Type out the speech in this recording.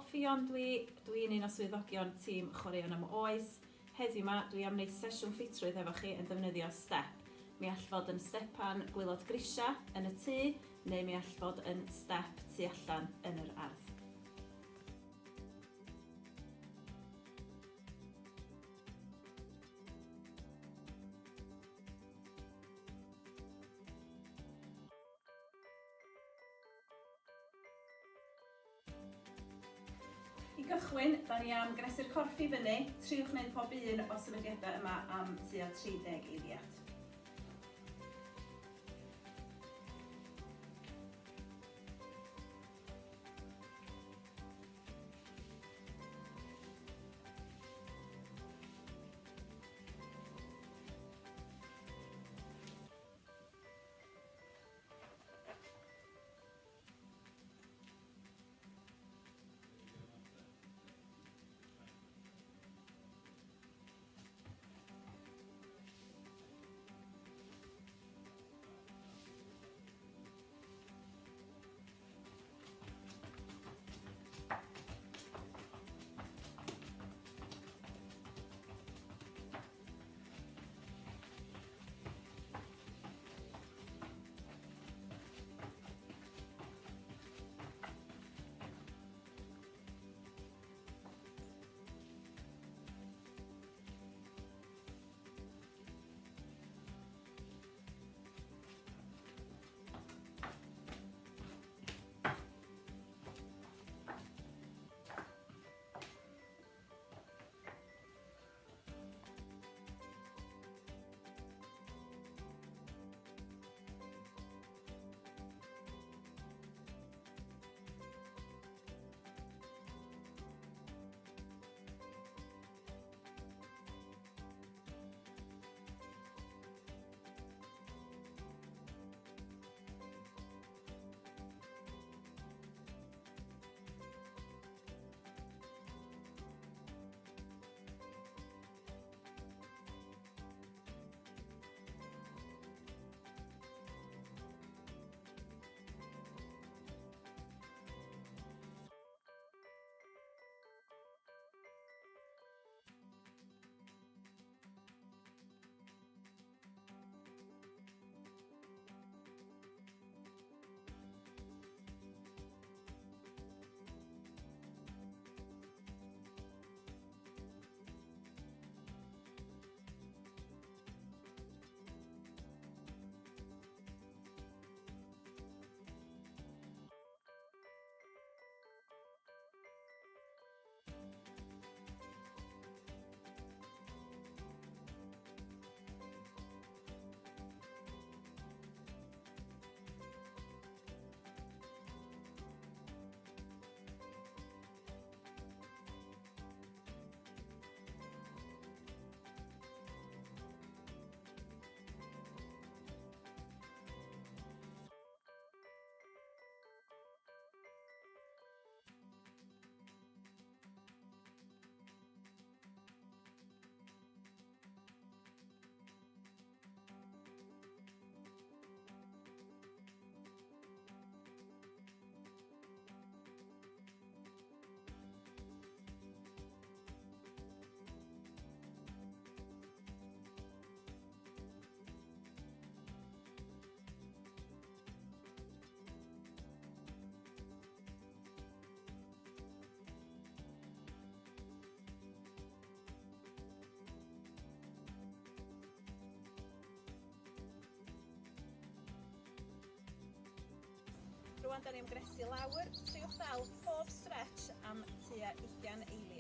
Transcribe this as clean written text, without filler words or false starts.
Ffion dwi, dwi'n un o swyddogion tîm Chwaraeon am Oes. Heddiw 'ma dwi am wneud sesiwn ffitrwydd efo chi yn defnyddio step. Mi all fod yn stepan gwaelod grisia yn y tŷ neu mi all fod yn step tu allan yn yr ardd. I gychwyn, da ni am gnesu'r corff i fyny. Triwch wneud pob un o'r symudiadau yma am tua 30 eiliad. Rwan da ni am gresu lawr, triwch ddal pob stretch am tua 20 eiliad.